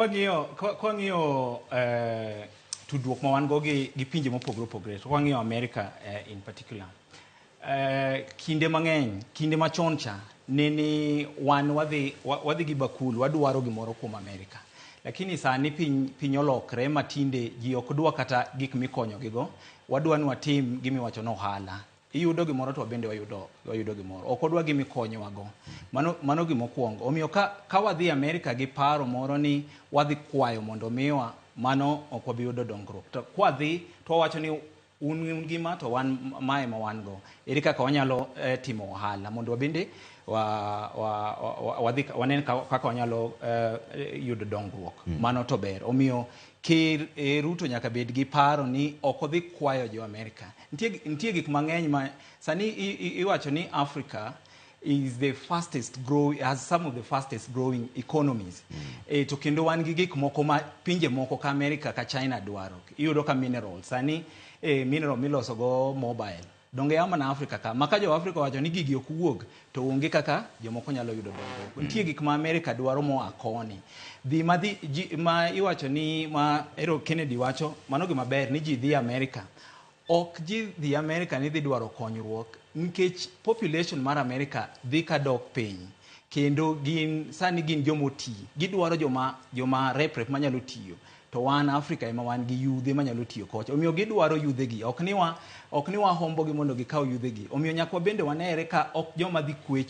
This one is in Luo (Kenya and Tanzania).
Kwang'iyo tudruok ma wan go gi pinje mopogore opogore, to kwang'iyo America in particular, kinde mang'eny, kinde machon cha, nene wan wadhi gi bakul, wadwaro gimoro kuom America. Lakini sani piny olokre ma tinde ji ok dwa kata gik mikonyogigo, wadwa ni watim gimiwacho ni ohala. Iyudo gimoro to wabende wayudo gimoro. Ok wadwa gima ikonyowago. Mano gima okwongo. Omiyo ka wadhi Amerika gi paro moro ni wadhi kwayo mondo omiwa, mano ok wabi yudo dongruok. To kwadhi to wawacho ni un gima to wan mae ma wan go. Ere kaka wanyalo timo ohala mondo wabende wadhi wanen kaka wanyalo yudo dongruok. Mano to ber. Omiyo Ker Ruto nyaka bed gi paro ni ok odhi kwayo jo Amerika. Nitie gik mang'eny ma sani iwacho ni Africa is the fastest grow has some of the fastest growing economies. To kendo wan gi gik moko ma pinje moko ka America ka China dwaro. Iyudo ka mineral sani, mineral miloso go mobile donge a mana Africa ka ma ka jo Africa wacho ni gigi ok wuog to onge kaka jomoko nyalo yudo dongruok. Nitie gik ma America dwaro moa koni. Dhi ma dhi ji, ma iwacho ni ma Ero Kennedy wacho mano gima ber ni ji dhi America. Ok ji dhi America ni dhi dwaro konyruok nikech population mar America dhi ka dok piny. Kendo gin sani gin jomoti, gidwaro joma rep rep manyalo tiyo. To wan Africa ema wan gi yudhe manyalo tiyo kocha. Omiyo gidwaro yudhe gi. Ok ni wahombo gi mondo gikaw yudhe gi. Omiyo nyaka wabende wanere ka ok joma dhi kwecho.